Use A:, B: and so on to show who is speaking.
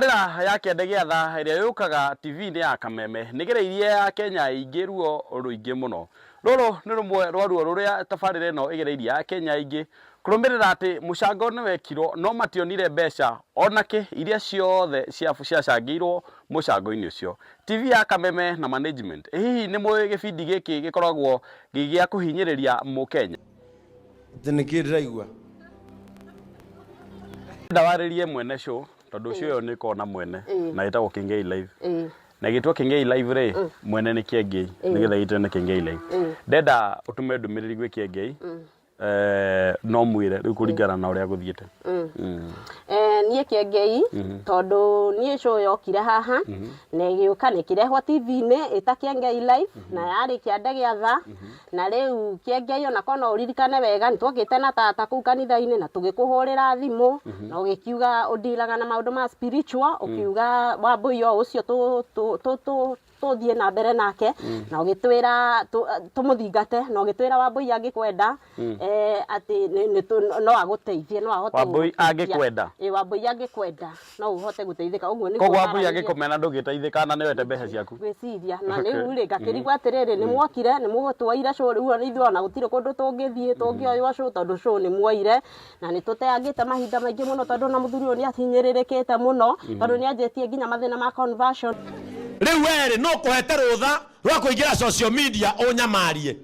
A: Tabarĩra ya Kĩande gĩa Tha ĩrĩa yũkaga TV-inĩ ya Kameme nĩgereirie Akenya aingĩ ruo rũingĩ mũno. Rũrũ nĩ rũmwe rwa ruo rũrĩa tabarĩra ĩno ĩgereirie Akenya aingĩ kũrũmĩrĩra atĩ mũcango nĩwekirwo no mationire mbeca onakĩ iria ciothe ciacangĩirwo mũcango-inĩ ũcio. TV ya Kameme na management, ĩ hihi nĩmũĩ gĩbindi gĩkĩ gĩkoragwo gĩ gĩa kũhinyĩrĩria mũkenya?
B: Atĩ nĩkĩ ndĩraigua?
A: Ndawarĩrie mwene show tondũ show ĩyo nĩ ĩkoragwo na mwene na ĩtagwo Kĩngei Live. Na ĩgĩtwo Kĩngei Live rĩ, mwene nĩ Kĩengei nĩgetha ĩtwo nĩ Kĩngei Live. Ndenda ũtũme ndũmĩrĩri gwĩ Kĩengei no mwĩre rĩu kũringana na ũrĩa gũthiĩte.
C: Niĩ Kĩengei tondũ niĩ show yokire haha na ĩgĩũka na ĩkĩrehwo TV-inĩ ĩta Kĩengei Live na yarĩ kĩande gĩa tha. Na rĩu kĩengei ona korwo no ũririkane wega nĩ twokĩte na tata kũu kanitha-inĩ na tũgĩkũhũrĩra thimũ na ũgĩkiuga ũndilaga na maũndũ ma spiritual ũkiuga Wambũi o ũcio tũthiĩ na mbere nake na ũgĩtwĩra tũmũthingate na ũgĩtwĩra Wambũi angĩkwenda atĩ no agũteithie no ahote
A: Wambũi
C: gũgũteithia.
A: angĩkwenda?
C: Ĩĩ Wambũi angĩkwenda. no ũhote gũteithĩka ũguo nĩguo
A: Koguo Wambui
C: maranĩria.
A: angĩkũmena ndũngĩteithĩka na nĩwete mbeca ciaku.
C: Ngwĩciria na rĩu rĩ ngakĩrigwo atĩrĩrĩ nĩ mwokire nĩ mũgũtuoire cũ rĩu ona ithuĩ ona gũtirĩ kũndũ tũngĩthiĩ tũngĩoywo cũ tondũ cũ nĩ muoire na nĩ tũteangĩte mahinda maingĩ mũno tondũ ona mũthuri ũyũ nĩ ahinyĩrĩrĩkĩte mũno tondũ nĩ anjĩtie nginya mathĩna ma conversion.
B: Rĩu werĩ no kũhete rũtha rwa kũingĩra social media ũnyamarie.